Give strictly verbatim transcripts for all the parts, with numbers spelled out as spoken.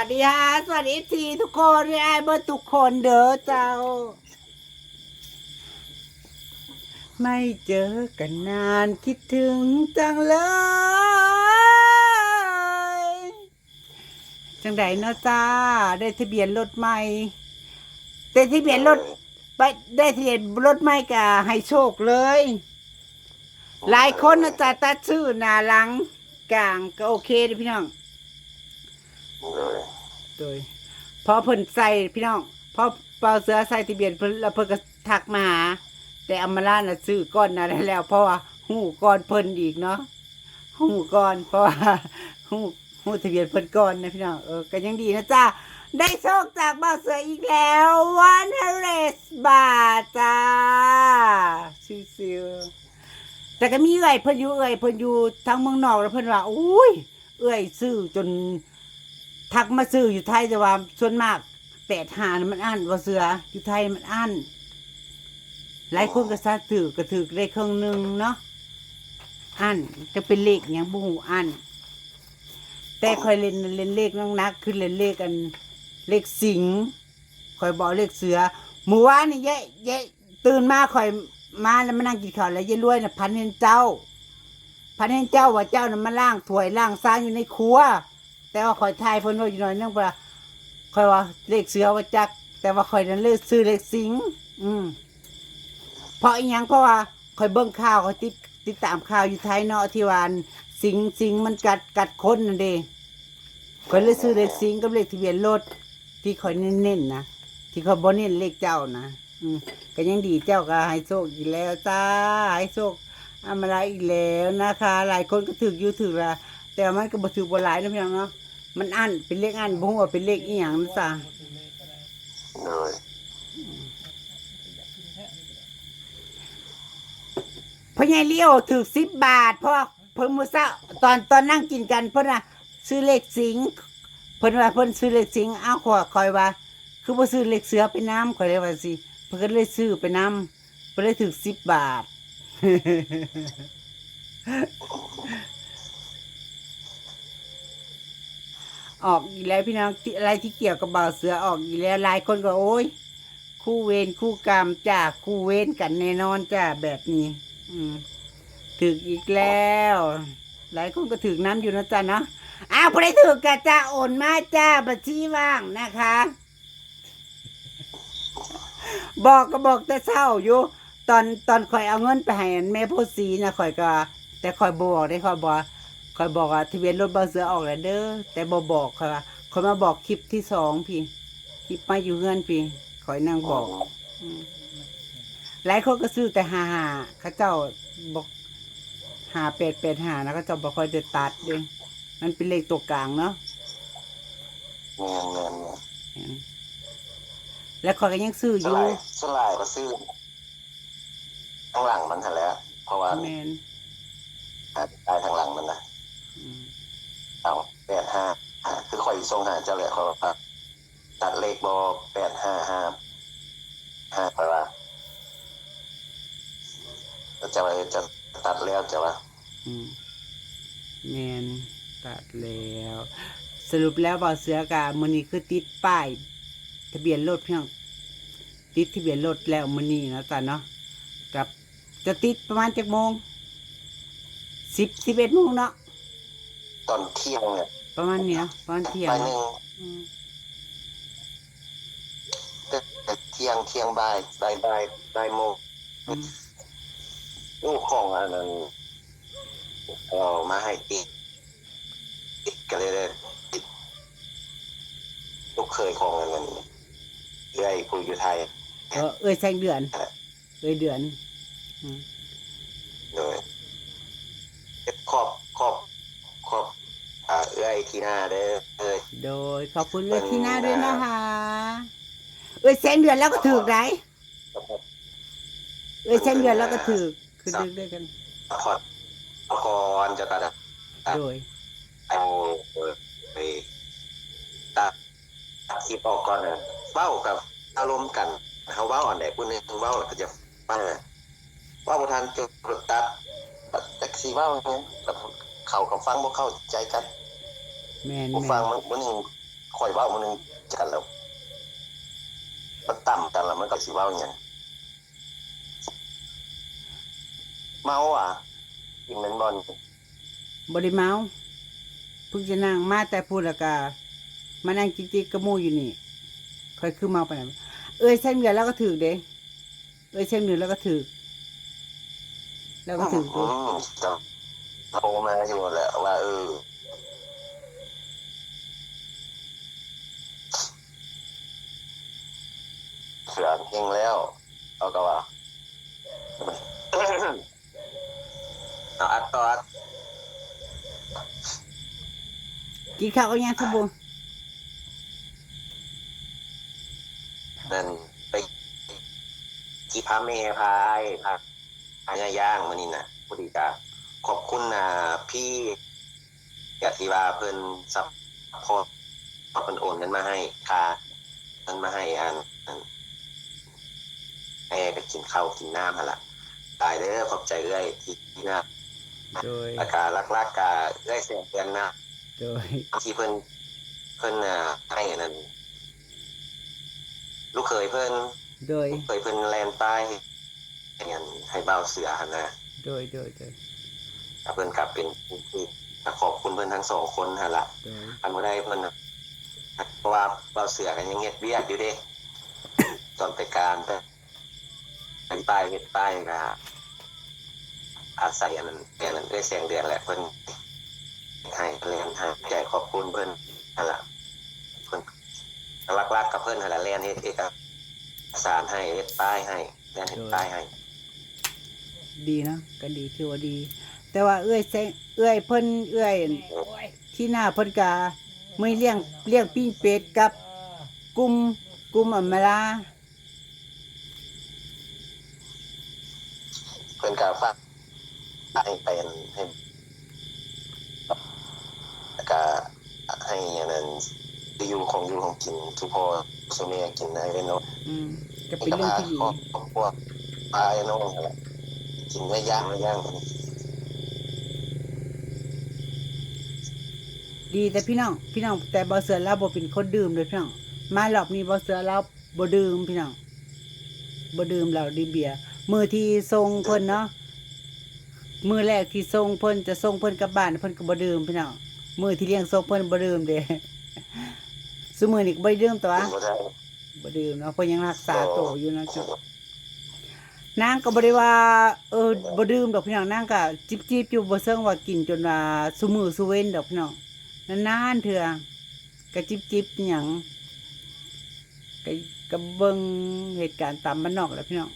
สวัสดีค่ะ สวัสดีเอฟซีทุกคนด้วย อ้ายเบิดทุกคนเด้อเจ้า ไม่เจอกันนานคิดถึงจังเลย จังใดเนาะจ้า ได้ทะเบียนรถใหม่ ได้ทะเบียนรถ ไป ได้ทะเบียนรถใหม่ก็ให้โชคเลย หลายคนนะจ๊ะ ตัดซื้อหน้าหลังกลางก็โอเคเด้อพี่น้อง โดย โดย พอเพิ่นใส่พี่น้อง พอเบาเสือใส่ทะเบียนเพิ่นแล้วเพิ่นก็ทักมาหา แต่อำมาลาน่ะซื้อก่อนนะแล้ว เพราะว่าฮู้ก่อนเพิ่นอีกเนาะ ฮู้ก่อน เพราะว่าฮู้ ฮู้ทะเบียนเพิ่นก่อนนะพี่น้อง เออ ก็ยังดีนะจ๊ะ ได้โชคจากเบาเสืออีกแล้ว หนึ่งร้อยบาทจ้า ชิวๆ แต่ก็มีเอื้อยเพิ่นอยู่ เอื้อยเพิ่นอยู่ทางเมืองนอกแล้วเพิ่นว่า อุ้ย เอื้อยซื้อจน ทักมาซื้ออยู่ไทย แต่ว่าส่วนมาก แปดห้าน่ะมันอั้น เบาเสือ อยู่ไทยมันอั้น หลายคนก็ซักถืกก็ถืกได้ครึ่งหนึ่งเนาะ อั้น จะเป็นเลขหยังบ่ฮู้อั้น แต่ข้อยเล่น เล่นเลขหนักๆ คือเล่นเลขอัน เลขสิงห์ ข้อยบ่เอาเลขเสือ มื้อวานนี่เยะ เยะ ตื่นมาข้อยมาแล้วมานั่งกินข้าวแล้วยายรวยน่ะฝันเห็นเจ้า ฝันเห็นเจ้าว่าเจ้าน่ะมาล้างถ้วยล้างชามอยู่ในครัว แต่ว่าข้อยถ่ายเพิ่นไว้อยู่หน่อยนึง เพราะว่าข้อยว่าเลขเสือบ่จัก แต่ว่าข้อยนั้นเลข ซื้อเลขสิงห์ อืม เพราะอิหยัง เพราะว่าข้อยเบิ่งข่าว ข้อยติด ติดตามข่าวอยู่ไทยเนาะ ที่ว่าอันสิงห์ สิงห์มันกัด กัดคนนั่นเด้ ข้อยเลยซื้อเลขสิงห์กับเลขทะเบียนรถ ที่ข้อยเน้นๆนะ ที่ข้อยบ่เน้นเลขเจ้านะ อืม ก็ยังดี เจ้าก็ให้โชคอีกแล้วจ้า ให้โชคอำมาลาอีกแล้วนะคะ หลายคนก็ถืกอยู่ ถืกละ แต่มันก็บ่ถืกบ่หลายนะพี่น้องเนาะ มันอั้น เป็นเลขอั้น บ่ฮู้ว่าเป็นเลขอีหยังนะจ๊ะ โดย พ่อใหญ่ลีโอถืกสิบบาท เพราะว่าเพิ่นมื้อเช้า ตอน ตอนนั่งกินกัน เพิ่นว่าซื้อเลขสิงห์ เพิ่นว่าเพิ่นซื้อเลขสิงห์ เอ้า ข้อย ข้อยว่า คือบ่ซื้อเลขเสือไปนำ ข้อยเลยว่าสิ เพิ่นก็เลยซื้อไปนำ เพิ่นเลยถืกสิบบาท ออกอีกแล้วพี่น้อง ที่ อะไรที่เกี่ยวกับเบาเสือออกอีกแล้ว หลายคนก็ โอ๊ย คู่เวรคู่กรรมจ้า คู่เวรกันแน่นอนจ้า แบบนี้ อืม ถืกอีกแล้ว หลายคนก็ถืกนำอยู่นะจ๊ะเนาะ อ้าว ผู้ใดถืกก็จ้า โอนมาจ้า บัญชีว่างนะคะ บอกก็บอกแต่เช้าอยู่ ตอน ตอนข้อยเอาเงินไปให้อันแม่โพธิ์ศรีนะ ข้อยก็ แต่ข้อยบ่บอกเด้ ข้อยบอก ข้อยบอกว่าทะเบียนรถเบาเสือออกแล้วเด้อ แต่บ่บอก ข้อยว่า ข้อยมาบอกคลิปที่สองพี้ คลิปมาอยู่เฮือนพี้ ข้อยนั่งบอก อืม หลายคนก็ซื้อแต่ห้าห้า เขาเจ้าบอก ห้าแปดแปดห้า นะ เขาเจ้าบ่ค่อยได้ตัดเด้ มันเป็นเลขตัวกลางเนาะ แม่นๆๆ แม่น แล้วข้อยก็ยังซื้ออยู่ ส่วนหลาย ส่วนหลายก็ซื้อ ข้างหลังมันหั่นแหละ เพราะว่า แม่น หาได้ทางหลังมันนะ อืม เอา แปดห้า คือข้อยส่งหาเจ้าแหละ ข้อยว่า ตัดเลขบ่ แปดห้าห้า ห้า ข้อยว่า แล้วเจ้าว่าจะตัดแล้ว เจ้าว่า อืม แม่น ตัดแล้ว สรุปแล้วเบาเสือก็มื้อนี้คือติดป้ายทะเบียนรถพี่น้อง ติดทะเบียนรถแล้วมื้อนี้เนาะจ๊ะเนาะ กับ จะติดประมาณจักโมง สิบ สิบเอ็ดโมงเนาะ ตอนเที่ยงเนี่ย ประมาณนี้เนาะ ประมาณเที่ยง บ่ายหนึ่ง เนาะ อืม แต่เที่ยง เที่ยง บ่าย บ่าย บ่าย บ่ายโมง อืม ลูกของอันนั้น เอามาให้ติด ติดก็เลยได้ติด ลูกเขยของอันนั้น เอื้อยผู้อยู่ไทย เออ เอื้อยแสงเดือน เอื้อยเดือน อืม โดย ขอบ ขอบ ขอบ อ่า เอื้อยทีน่าเด้อ โดย ขอบคุณเอื้อยทีน่าด้วยนะคะ เอื้อยแสงเดือนแล้วก็ถืกได้ เอื้อยแสงเดือนแล้วก็ถืก คือดึกด้วยกัน ซัพพอร์ต ก่อนจะกระดับ โดย เอา เออ ไป ตัด ตัดคลิปออกก่อนนะ เว้ากับอารมณ์กัน เฮาเว้าอันใดผู้หนึ่งเว้าแล้วก็จะฟังนะ เว้าบ่ทันจนตัด จักสิเว้าหยัง แล้วเขาก็ฟังบ่เข้าใจกัน แม่น ผู้ฟัง แม่น มัน มันยัง ข่อยเว้ามื้อหนึ่งกันแล้ว มันต่ำกันแล้วมันก็สิเว้าหยัง เมาอ่ะ กินแม่นบ่นี่ บ่ได้เมา เพิ่งจะนั่งมาแต่พูดแล้วก็มานั่งจิกๆกับหมู่อยู่นี่ ค่อยคือเมาปานนั้น เอ้ยแซมเวียแล้วก็ถือเด้ เอ้ยแซมเวียแล้วก็ถือ แล้วก็ถือ อืม จะโทรมาอยู่แหละว่า เออ เสือเฮงแล้ว เขาก็ว่า เอาอัดต่ออัด กินข้าวกับหยังสบู่ นั่นไปที่พาแม่พาอ้ายพา พาย่าย่างมื้อนี้นะ พอดีก็ขอบคุณนะพี่ ก็ที่ว่าเพิ่นซัพพอร์ต เพิ่นโอนเงินมาให้ค่า เพิ่นมาให้อัน อัน แม่ไปกินข้าวกินน้ำหั่นล่ะ ตายเด้อ ขอบใจเอื้อยที่นะ โดย แล้วก็หลักๆก็เอื้อยแสงเดือนนะ โดย ที่เพิ่น เพิ่น อ่า ให้อันนั้น ลูกเขยเพิ่น โดย ลูกเขยเพิ่นแล่นไปให้อัน ให้บ่าวเสือหั่นนะ โดย โดย โดย ก็เพิ่นก็เป็นผู้ที่ ก็ขอบคุณเพิ่นทั้งสองคนหั่นล่ะ โดย คันบ่ได้เพิ่นน่ะ เพราะว่าบ่าวเสือก็ยังเฮ็ดเวียกอยู่เด้ ตอนไปการ ไปป้ายเฮ็ดป้ายก็อาศัยอันนั้น อันนั้นเอื้อยแสงเดือนแหละ เพิ่นให้ แล่นให้ ใจขอบคุณเพิ่นหั่นล่ะ เพิ่น หลักๆกับเพิ่นหั่นล่ะ แล่นเฮ็ดเอกสารให้ เฮ็ดป้ายให้ แล่นเฮ็ดป้ายให้ ดีเนาะ ก็ดี ถือว่าดี แต่ว่าเอื้อยแสง เอื้อยเพิ่น เอื้อยที่หน้าเพิ่นก็มื้อนี้เลี้ยง เลี้ยงปิ้งเป็ดกับกุ้ม กุ้มอำมาลา เพิ่นก็ฝากให้ไปให้ แล้วก็ให้อันนั้น อยู่ของอยู่ของกิน ทุกพ่อสู่แม่กินได้เนาะ อืม ก็เป็นเรื่องที่ดี ครอบครัวป้าไอ้น้องนั่นแหละ กินเนื้อย่าง เนื้อย่าง ดีแต่พี่น้อง พี่น้อง แต่บ่าวเสือลาวบ่เป็นคนดื่มเลยพี่น้อง มารอบนี้บ่าวเสือลาวบ่ดื่มพี่น้อง บ่ดื่มเหล้าดื่มเบียร์ มื้อที่ส่งเพิ่นเนาะ มื้อแรกที่ส่งเพิ่น จะส่งเพิ่นกลับบ้าน เพิ่นก็บ่ดื่มพี่น้อง มื้อที่เลี้ยงส่งเพิ่นบ่ดื่มเด้ ซุมื้อนี้ก็บ่ได้ดื่มตั๊ว บ่ได้ บ่ดื่มเนาะ เพิ่นยังรักษาตัวอยู่เนาะ นางก็บ่ได้ว่า เออ บ่ดื่มดอกพี่น้อง นางก็จิบๆอยู่ บ่เชิงว่ากินจนว่าซุมื้อซุเว็นดอกพี่น้อง นานๆเทื่อ ก็จิบๆหยัง ก็ ก็เบิ่งเหตุการณ์ตามบ้านนอกแหละพี่น้อง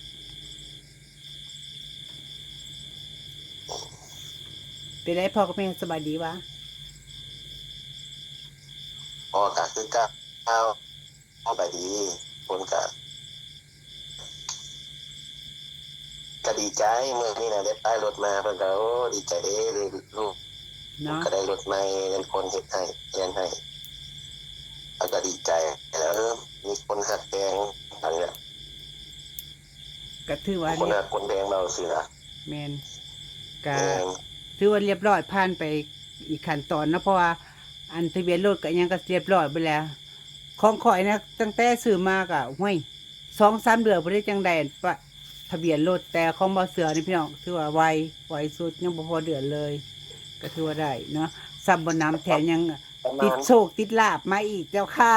เป็นไดพ่อกับแม่สบายดีวะ พ่อก็คือเก่า สบายดี คนก็ ก็ดีใจ มื้อนี้น่ะได้ป้ายรถมา เพิ่นก็ โอ้ ดีใจเด้ ลูก เนาะ ก็ได้รถใหม่ เป็นคนเฮ็ดให้ แล่นให้ แล้วก็ดีใจ แล้ว เออ มีคนฮักแพง อันเนี้ย ก็ถือว่า คนฮักคนแพงบ่าวเสือ แม่น ก็ แม่น ถือว่าเรียบร้อย ผ่านไปอีกขั้นตอนเนาะ เพราะว่าอันทะเบียนรถก็อิหยังก็เรียบร้อยเบิดแล้ว ของข้อยนะ ตั้งแต่ซื้อมาก็ ห้วย สองสามเดือนบ่ได้จั่งได้ปะ ทะเบียนรถ แต่ของบ่าวเสือนี่พี่น้อง ถือว่าไว ไวสุด ยังบ่พอเดือนเลย ก็ถือว่าได้เนาะ ซ้ำบ่หนำ แถมยัง ประมาณ ติดโชคติดลาภมาอีกเจ้าค่ะ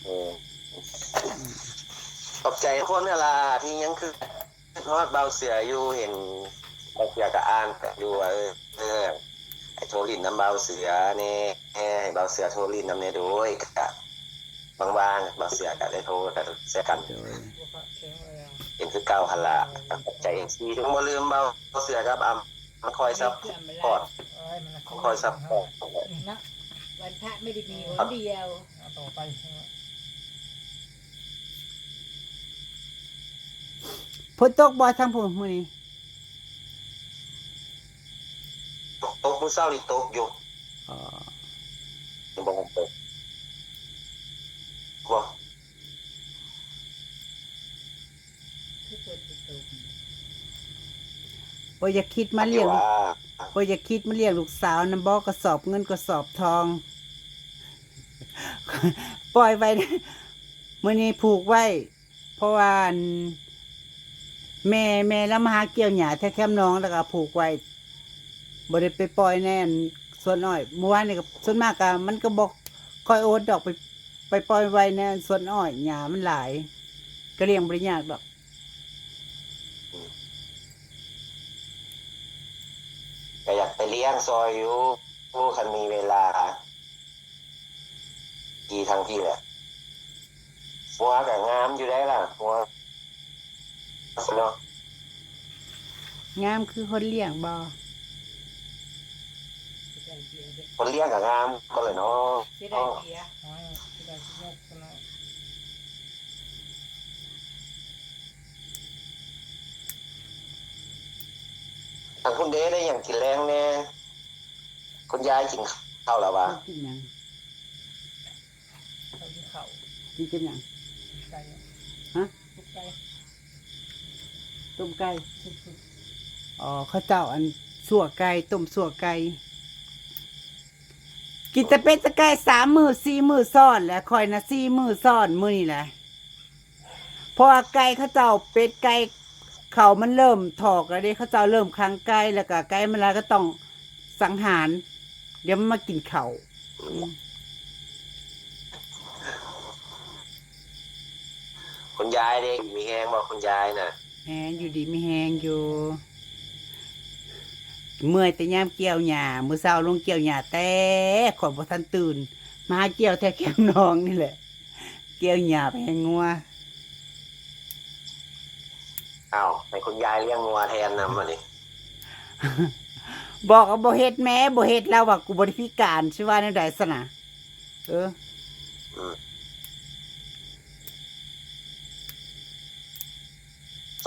เออ ขอบใจคนนั่นล่ะ ที่ยังคือ คิดฮอดบ่าวเสืออยู่ เห็นบ่าวเสือก็อ่านอยู่ว่า เออ เออ ให้โทรหลิ้นนำบ่าวเสือแหน่ ให้บ่าวเสือโทรหลิ้นนำแหน่โดย ก็ว่างๆ บ่าวเสือก็ได้โทรกันแซะกัน โดย เป็นคือเก่าหั่นล่ะ ขอบใจ เอฟซี ถึงบ่ลืมบ่าวเสือกับอำ มาคอยซัพพอร์ต คอยซัพพอร์ต นะ วันพระไม่ได้มีหนเดียว เอาต่อไป ฝนตกบ่ทางพุ้นมื้อนี้ ตกมื้อเช้านี่ตกอยู่ อ๋อ ยังบ่ทันตก บ่ คือฝนสิตก บ่อยากคิดมาเลี้ยง ว่า บ่อยากคิดมาเลี้ยงลูกสาวนำบ่ กระสอบเงินกระสอบทอง ปล่อยไว้ มื้อนี้ผูกไว้ เพราะว่าอัน แม่ แม่ลาวมาหาเกี่ยวหญ้าแถวแคมป์หนอง แล้วก็ผูกไว้ บ่ได้ไปปล่อยในอันสวนอ้อย เมื่อวานนี่ก็ ส่วนมากก็ มันก็บ่ค่อยอดดอก ไป ไปปล่อยไว้ในสวนอ้อย หญ้ามันหลาย ก็เลี้ยงบ่ได้ยากดอก ก็อยากไปเลี้ยงซอยอยู่ คันมีเวลา กี่ทางพี่แหละ งัวก็งามอยู่ได้ล่ะ งัวเนาะ งามคือคนเลี้ยงบ่ คนเลี้ยงก็งามก็เลยเนาะ เสียดายเบียร์อ๋อเสียดายสิยกกันเนาะ ทางคุณเด้ได้อย่างกินแรงแน่ คุณยายกินข้าวแล้ววะ กินหยัง เขาที่เขา กินกับหยัง ไก่ ฮะ ทุกไก่ ต้มไก่ อ๋อ เขาเจ้าอันซั่วไก่ ต้มซั่วไก่ กินแต่เป็ดแต่ไก่สามมื้อสี่มื้อซ้อนแหละ ข้อยนะสี่มื้อซ้อน มื้อนี้แหละ เพราะว่าไก่เขาเจ้า เป็ดไก่เขามันเริ่มถอกแล้วเด้ เขาเจ้าเริ่มขังไก่ แล้วก็ไก่มันหลายก็ต้องสังหาร เดี๋ยวมันมากินข้าว คุณยายเด้มีแฮงบ่คุณยายน่ะ แฮงอยู่ดีมีแฮงอยู่ เมื่อยแต่ยามเกี่ยวหญ้า มื้อเช้าลงเกี่ยวหญ้าแต่ข้อยบ่ทันตื่น มาเกี่ยวแถวแคมป์หนองนี่แหละ เกี่ยวหญ้าไปให้งัว อ้าวให้คุณยายเลี้ยงงัวแทนนำอันนี้ บอกว่าบ่เฮ็ดแม่ บ่เฮ็ด ลาวว่ากูบ่ได้พิการ สิว่าแนวใดซะนะ เออ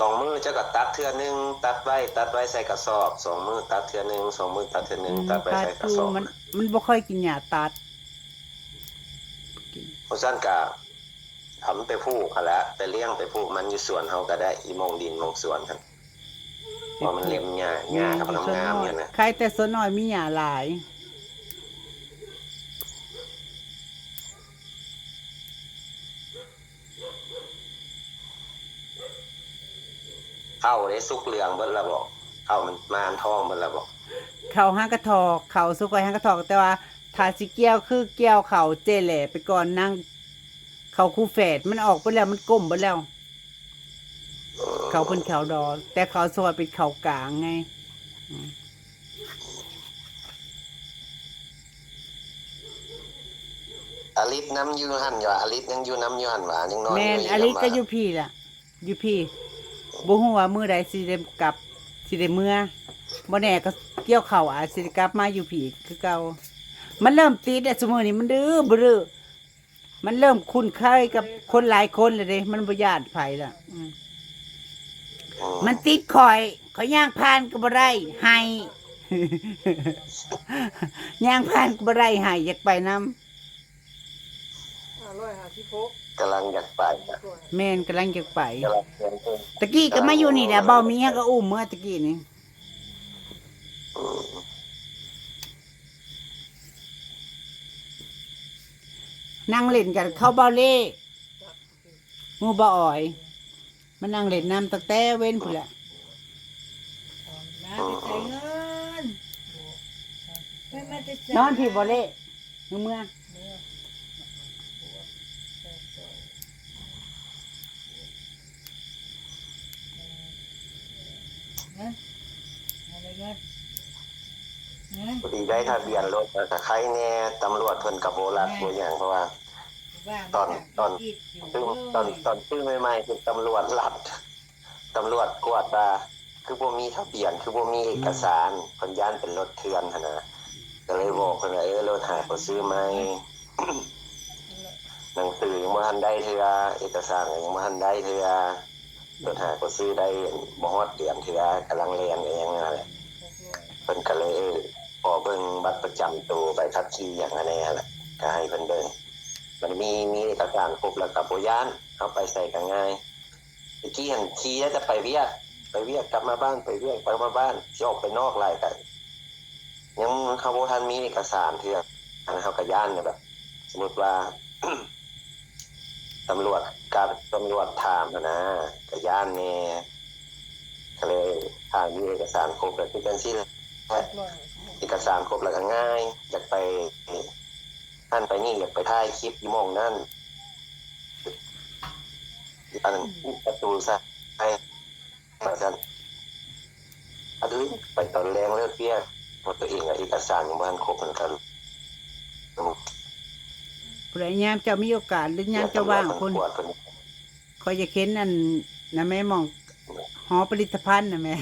สองมื้อเจ้าก็ตัดเทื่อหนึ่ง ตัดไว้ตัดไว้ใส่กระสอบ สองมื้อตัดเทื่อหนึ่ง สองมื้อตัดเทื่อหนึ่ง ตัดไว้ใส่กระสอบ มัน มันบ่ค่อยกินหญ้าตัด เพราะฉะนั้นก็เอามันไปผูกหั่นแหละ ไปเลี้ยงไปผูกมันอยู่สวนเฮาก็ได้ อีหม่องดินหม่องสวนหั่น เพราะมันเล็มหญ้า หญ้าก็มันงามอยู่นะ ใคร่แต่สวนอ้อยมีหญ้าหลาย ข้าวได้สุกเหลืองเบิดแล้วบ่ ข้าวมันมาอันทองเบิดแล้วบ่ ข้าวหากะถอก ข้าวสุกข้อยหากะถอก แต่ว่าถ้าสิเกี่ยวคือเกี่ยวข้าวเจแหล่ไปก่อน นาง ข้าวคู่แฝดมันออกเบิดแล้ว มันก้มเบิดแล้ว ข้าวเพิ่นข้าวดอก แต่ข้าวซอยเป็นข้าวกลางไง อืม อลิสนำอยู่หั่นอยู่ อลิสยังอยู่นำอยู่หั่นหวา ยังนอน แม่น อยู่ อลิสก็ หวา อยู่พี้ล่ะ อยู่พี้ บ่ฮู้ว่ามื้อใดสิได้กลับ สิได้เมือ บ่แน่ก็เกี่ยวข้าวอาจสิได้กลับมาอยู่พี้คือเก่า มันเริ่มติดแล้ว ซุมื้อนี้มันดื้อบ่ดื้อ มันเริ่มคุ้นเคยกับคนหลายคนแล้วเด้ มันบ่ย้านไผละ อืม อืม มันติดข่อย ข่อยย่างผ่านก็บ่ได้ ไห้ ย่างผ่านก็บ่ได้ ไห้ อยากไปนำ ห้าร้อยห้าสิบหก กำลังอยากไป แม่น กำลังอยากไป กำลังเตรียมตัว ตะกี้ก็มาอยู่นี่แหละ บ่าวหมีก็อุ้มเมือตะกี้นี่ อืม นั่งเล่นกันเขาบ่าวเล่ หมู่บ่าวอ๋อย มานั่งเล่นนำตั้งแต่เว้นพุ้นแหละ มาไปใส่เงินไม่มาแต่ใส่ นอนพี้บ่าวเล่ เมือ เงินอะไรเงินเงิน พอดีได้ทะเบียนรถแล้วก็ไคแน่ ตำรวจเพิ่นก็บ่ลักบ่หยัง เพราะว่า บ้าง ตอนตอน คิดอยู่ ซึ่ง เลย ตอนตอนซื้อใหม่ๆคือตำรวจลัด ตำรวจกวดว่า คือบ่มีทะเบียน คือบ่มีเอกสาร เพิ่นย้านเป็นรถเถื่อนหั่นนะ ก็เลยบอกเพิ่นว่า เออ รถหาก็ซื้อใหม่ หนังสือยังบ่ทันได้เทื่อ เอกสารก็ยังบ่ทันได้เทื่อ รถหาก็ซื้อได้บ่ฮอดเดือนเทื่อ กำลังแล่นก็ยังนั่นแหละ เพิ่นก็เลย เออ ขอเบิ่งบัตรประจำตัว ใบขับขี่หยังหั้นแหน่หั่นแหละ ก็ให้เพิ่นเบิ่ง มันมี มีเอกสารครบแล้วก็บ่ย้าน เฮาไปไสก็ง่าย ตะกี้หั่นขี่แล้วจะไปเวียก ไปเวียกกลับมาบ้าน ไปเวียกกลับมาบ้าน สิออกไปนอกหลายก็ ยังเขาบ่ทันมีเอกสารเทื่อ อันนั้นเขาก็ย้านเนี่ยแบบ สมมุติว่า ตำรวจกับตำรวจถามหั้นนะ ก็ย้านแหน่ ก็เลย ถ้ามีเอกสารครบแล้ว คือจั่งซี้แหละ เอกสารครบแล้วก็ง่าย อยากไป หั่นไปนี่ อยากไปถ่ายคลิปอยู่หม่องนั้น อันนั้น ประตูซ้าย ว่าซั่น อันอื่นไปตอนแลงเลิกเวียก เพราะตัวเองอะเอกสารยังบ่ทันครบเหมือนกัน ผู้ใดยามเจ้ามีโอกาส หรือยามเจ้าว่าง เพิ่น ตำรวจเพิ่นกวดเพิ่น ข้อยอยากเห็นอันนะแม่ หม่องหอผลิตภัณฑ์นะแม่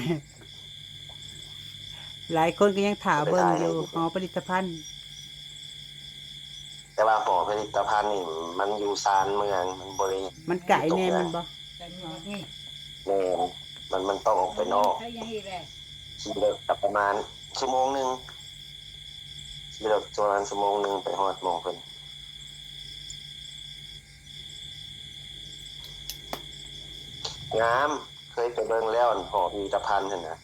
หลายคนก็ยังถ่าเบิ่งอยู่ หอผลิตภัณฑ์ แต่ว่าหอผลิตภัณฑ์นี่มันอยู่ชานเมือง มันบ่ได้ มันไกลแน่แม่นบ่ แต่หมอกนี่ แม่น มัน มันต้องออกไปนอก ใช้ยังอีกแหละ ขี่รถก็ประมาณชั่วโมงหนึ่ง ขี่รถประมาณชั่วโมงหนึ่งไปฮอดหม่องเพิ่น งาม เคยไปเบิ่งแล้ว หอพิพิธภัณฑ์หั่นนะ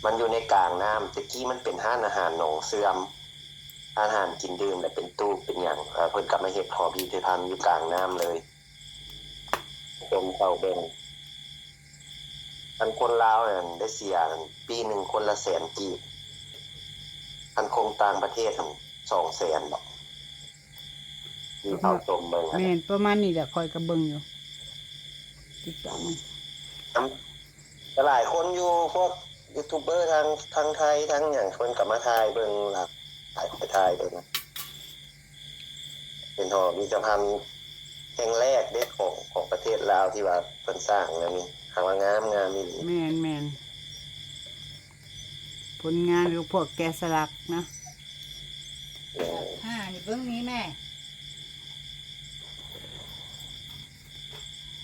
มันอยู่ในกลางน้ำ แต่กี้มันเป็นร้านอาหารหนองเสื่อม อาหารกินดื่ม และเป็นตู้เป็นหยัง เอ่อ เพิ่นก็มาเฮ็ดหอพิพิธภัณฑ์อยู่กลางน้ำเลย ชมเขาเบิ่ง อันคนลาวนั่นได้เสียปีหนึ่งคนละแสนกีบ อันคนต่างประเทศหั่นสองแสนบ่ มีเขาชมเบิ่งหั่น แม่น ประมาณนี้แหละ ข้อยก็เบิ่งอยู่ ติดตาม แต่หลายคนอยู่ พวกยูทูบเบอร์ทาง ทางไทย ทางหยัง เพิ่นก็มาถ่ายเบิ่งล่ะ ถ่ายไปถ่ายเบิ่ง เป็นหอพิพิธภัณฑ์แห่งแรกเด้ ของ ของประเทศลาวที่ว่าเพิ่นสร้างแนวนี้ หาว่างาม งามอีหลี แม่นแม่น ผลงานของพวกแกะสลักนะ อ่า นี่เบิ่งนี้แม่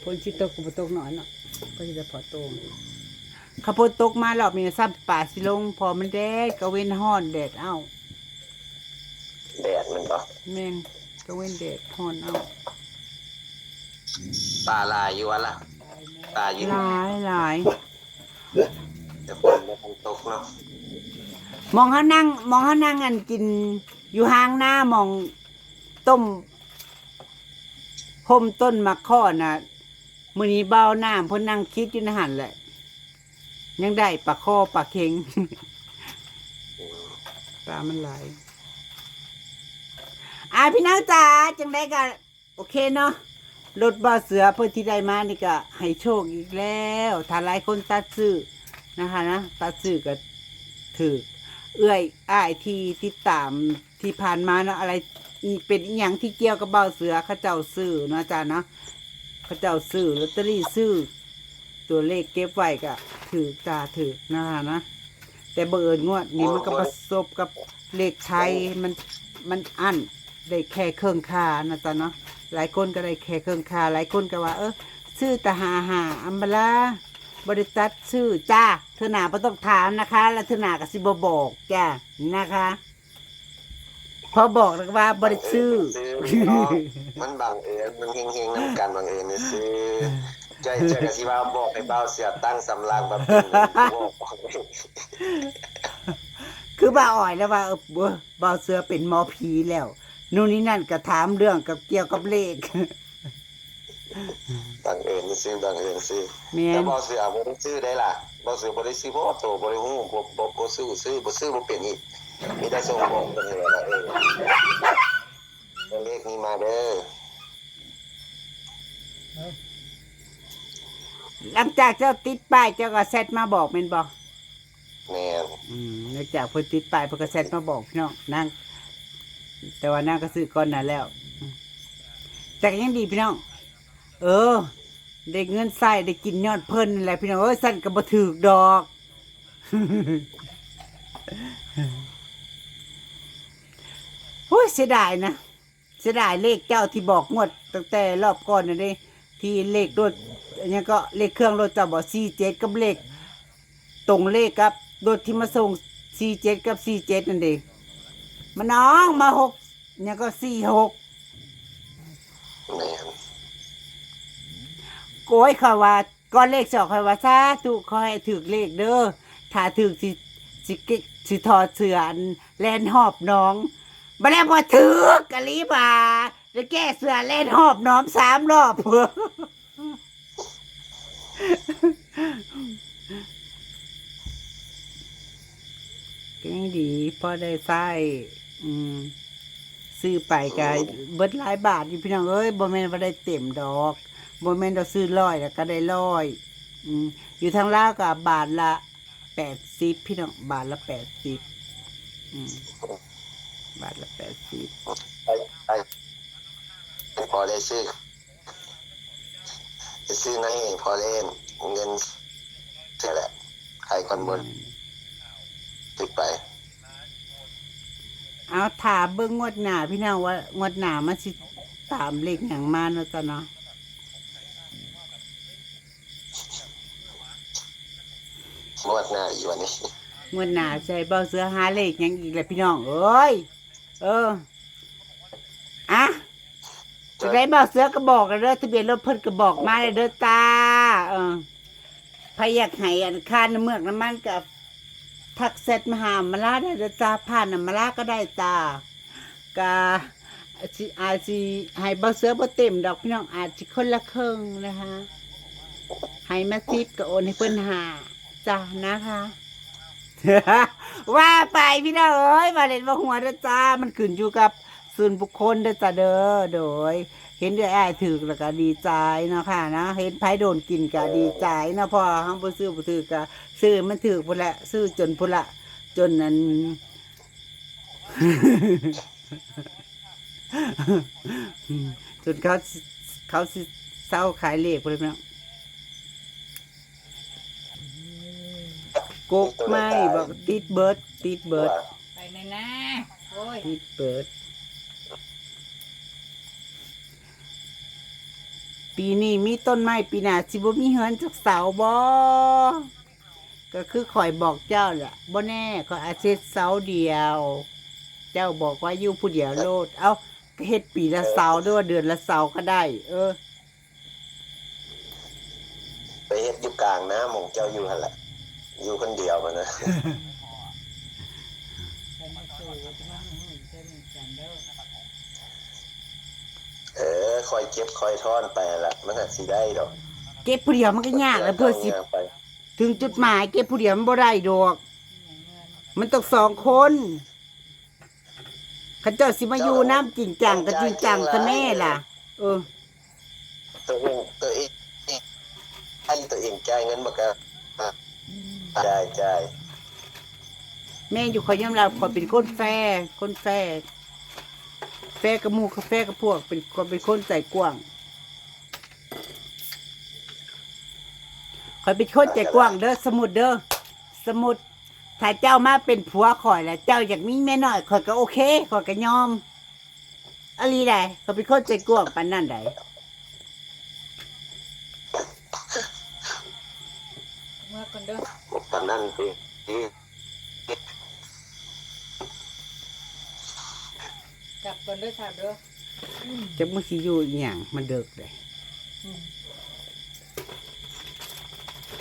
ฝนสิตกก็บ่ตกน้อยเนาะ ก็สิได้พอโต ข้าวโพดตกมารอบนี้ซ้ำป่าสิลง พอมันแดด กะเว้นฮ้อนแดดเอ้า แดดมันบ่ แม่น กะเว้นแดดฮ้อนเอ้า ปลาหลายอยู่วะล่ะ ปลาอยู่ หลายหลาย แต่ฝนบ่ทันตกเนาะ หม่องเฮานั่ง หม่องเฮานั่งอันกินอยู่ห้างนา หม่องต้ม โฮมต้นหมากข้อน่ะ มื้อนี้บ่าวน้ำเพิ่นนั่งคิดอยู่ในหั่นแหละ ยังได้ปลาคอปลาเข็ง ปลามันหลาย อ่า พี่น้องจ๋า จังใดก็ โอเคเนาะ รถบ่าวเสือเพิ่นที่ได้มานี่ก็ให้โชคอีกแล้ว ถ้าหลายคนตัดซื้อนะคะนะ ตัดซื้อก็ถืก เอื้อยอ้ายที่ติดตามที่ผ่านมาเนาะ อะไร อีเป็นอีหยังที่เกี่ยวกับบ่าวเสือ เขาเจ้าซื้อเนาะจ้าเนาะ เขาเจ้าซื้อลอตเตอรี่ ซื้อตัวเลขเก็บไว้ก็ถืกจ้า ถืกนะคะนะ แต่บังเอิญงวดนี้มันก็ประสบกับเลขไทย มัน มันอั้น ได้แค่เครื่องคานะจ๊ะเนาะ หลายคนก็ได้แค่เครื่องคา หลายคนก็ว่า เออ ซื้อแต่ห้าห้า อัมบาลา บ่ได้ตัดซื้อจ้า เทื่อหน้าบ่ต้องถามนะคะ แล้วเทื่อหน้าก็สิบ่บอกจ้า นะคะ พอบอกแล้วก็ว่าบ่ได้ซื้อ ซื้อเนาะ มันบังเอิญ มันเฮงๆนำกัน บังเอิญได้ซื้อ ใจ ใจก็สิว่าบอกให้บ่าวเสือตั้งสำรางแบบเป็นบอก คือบ่าวอ้อยแล้วว่า เออ บ่ บ่าวเสือเป็นหมอผีแล้ว นู่นนี่นั่นก็ถามเรื่องกับเกี่ยวกับเลข บังเอิญซื้อ บังเอิญซื้อ แม่น แต่บ่าวเสือบ่ได้ซื้อได้ล่ะ บ่าวเสือบ่ได้ซื้อ เพราะว่าโตบ่ได้ฮู้ บ่ บ่ บ่ซื้อ ซื้อ บ่ซื้อบ่เป็นอีก มีแต่ส่งบอกเพิ่นเลยว่า เออ ตัวเลขนี้มาเด้อ หลังจากเจ้าติดป้ายเจ้าก็แชทมาบอกแม่นบ่ แม่น อืม หลังจากเพิ่นติดป้ายเพิ่นก็แชทมาบอกพี่น้องนาง แต่ว่านางก็ซื้อก่อนหน้าแล้ว แต่ก็ยังดีพี่น้อง เออ ได้เงินใช้ได้กินยอดเพิ่นนั่นแหละพี่น้องเอ้ย ซั่นก็บ่ถืกดอก โอ้ย เสียดายนะ เสียดายเลขเจ้าที่บอกงวดตั้งแต่รอบก่อนนั่นเด้ ที่เลขรถ อันนี้ก็เลขเครื่องรถเจ้าบอก สี่เจ็ด กับเลข ตรงเลขกับรถที่มาส่ง สี่เจ็ด กับ สี่เจ็ด นั่นเด้ มันออกมา หก เนี่ยก็ สี่หก แม่น โอ้ย ข้อยว่า ก่อนเลขสิออก ข้อยว่า สาธุ ขอให้ถืกเลขเด้อ ถ้าถืกสิ สิกิสิถอดเสื้ออันแล่นหอบน้อง บ่แล้วบ่ถือกะลีบ่า แล้วแก้เสื้อแล่นหอบน้องสามรอบ ก็ยังดี พอได้ใช้ อืม ซื้อไปก็เบิดหลายบาทอยู่พี่น้องเอ้ย บ่แม่นว่าได้เต็มดอก บ่แม่นว่าซื้อร้อยแล้วก็ได้ร้อย อืม อยู่ทางลาวก็บาทละแปดสิบพี่น้อง บาทละแปดสิบ อืม บาทละแปดสิบ ไปไปพอได้ซื้อ จะซื้อในพอเล่นเงินเท่าไหร่ขายก่อนบนติดไป เอาถามเบิ่งงวดหน้าพี่น้องว่างวดหน้ามันสิตามเลขหยังมาเนาะจ้ะเนาะ งวดหน้าอีกวันนี้ งวดหน้าใส่เบาเสือหาเลขหยังอีกแหละพี่น้องเอ้ย เออ อ่ะ จะได้เบาเสือก็บอกแล้วเด้อ ทะเบียนรถเพิ่นก็บอกมาแล้วเด้อจ้า เออ ใครอยากให้อันค่าน้ำเมือกน้ำมันก็ทักแชทมาหาอำมาลาได้เด้อจ้า ผ่านอำมาลาก็ได้จ้า ก็อาจสิอาจสิให้เบาเสือบ่เต็มดอกพี่น้อง อาจสิคนละครึ่งนะคะ ให้มาสิบก็โอนให้เพิ่นห้าจ้านะคะ ว่าไปพี่น้องเอ้ย ว่าเล่นว่าหัวเด้อจ้า มันขึ้นอยู่กับส่วนบุคคลเด้อจ้าเด้อ โดย เห็นเอื้อยอ้ายถืกแล้วก็ดีใจเนาะค่ะเนาะ เห็นไผโดนกินก็ดีใจเนาะ พอเฮาบ่ซื้อบ่ถืกก็ซื้อมันถืกพุ้นแหละ ซื้อจนพุ้นละ จนนั้น จนเขา เขาสิเซาขายเลขพุ้นแหละพี่น้อง กกไม้บอกติดเบิด ติดเบิด ไปในนาโอ้ย ติดเบิด ปีนี้มีต้นไม้ ปีหน้าสิบ่มีเฮือนจักเสาบ่ ก็คือข่อยบอกเจ้าแหละ บ่แน่ข่อยอาจสิเฮ็ดเสาเดียว เจ้าบอกว่าอยู่ผู้เดียวโลด เอ้า ก็เฮ็ดปีละเสา หรือว่าเดือนละเสาก็ได้ เออ ไปเฮ็ดอยู่กลางนะหม่องเจ้าอยู่หั่นแหละ อยู่คนเดียวมันนะ ไปในสู่จะมาหึงจะหึงกันเด้อ เออคอยเก็บคอยท่อนไปหั่นละมันหักสิได้ดอก เก็บผู้เดียวมันก็ยากแล้วเพื่อสิ ย่างไป ถึงจุดหมายเก็บผู้เดียวมันบ่ได้ดอก มันต้องสองคนเขาเจ้าสิมาอยู่น้ำจริงจังก็จริงจังซะแม่ล่ะ เออ ตัวเองตัวเองให้ตัวเองจ่ายเงินบ่ก็จ่ายจ่าย แม่อยู่ขอยยอมรับขอยเป็นคนแฟร์ คนแฟร์ แฟร์กับหมู่แฟร์กับพวก เป็นคนเป็นคนใจกว้าง ขอยเป็นคนใจกว้างเด้อ สมมุติเด้อ สมมุติ ถ้าเจ้ามาเป็นผัวข่อยแล้ว เจ้าอยากมีเมียน้อย ข่อยก็โอเค ข่อยก็ยอม อะลีใด ข่อยเป็นคนใจกว้างปานนั้นใด เมื่อก่อนเด้อ ปานนั้นสิ กลับก่อนเด้อสาวเด้อ จักมึงสิอยู่อีหยังมันเดิกเลย อืม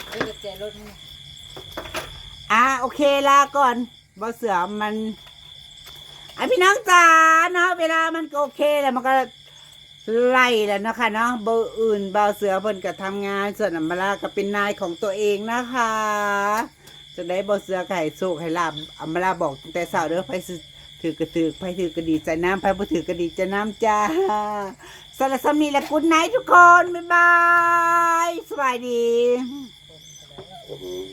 เด้อกุญแจรถนี่ อ่ะโอเคลาก่อนบ่เสือมันไอะพี่น้องจ๋าเนาะ เวลามันก็โอเคแล้วมันก็ไล่แล้วเนาะคะเนาะ บ่อื่นบ่าวเสือเพิ่นก็ทำงาน ส่วนอำมาลาก็เป็นนายของตัวเองนะคะ จะได้บ่าวเสือก็ให้โชคให้ลาบอำมาลาบอกตั้งแต่เช้าเด้อ ไผสิถือกก็ถือ ไผถือกก็ดีใจน้ำ ไผบ่ถือกก็ดีใจน้ำจ้า สำหรับสำนี้ละ good night ทุกคน บ๊ายบาย สบายดี อืม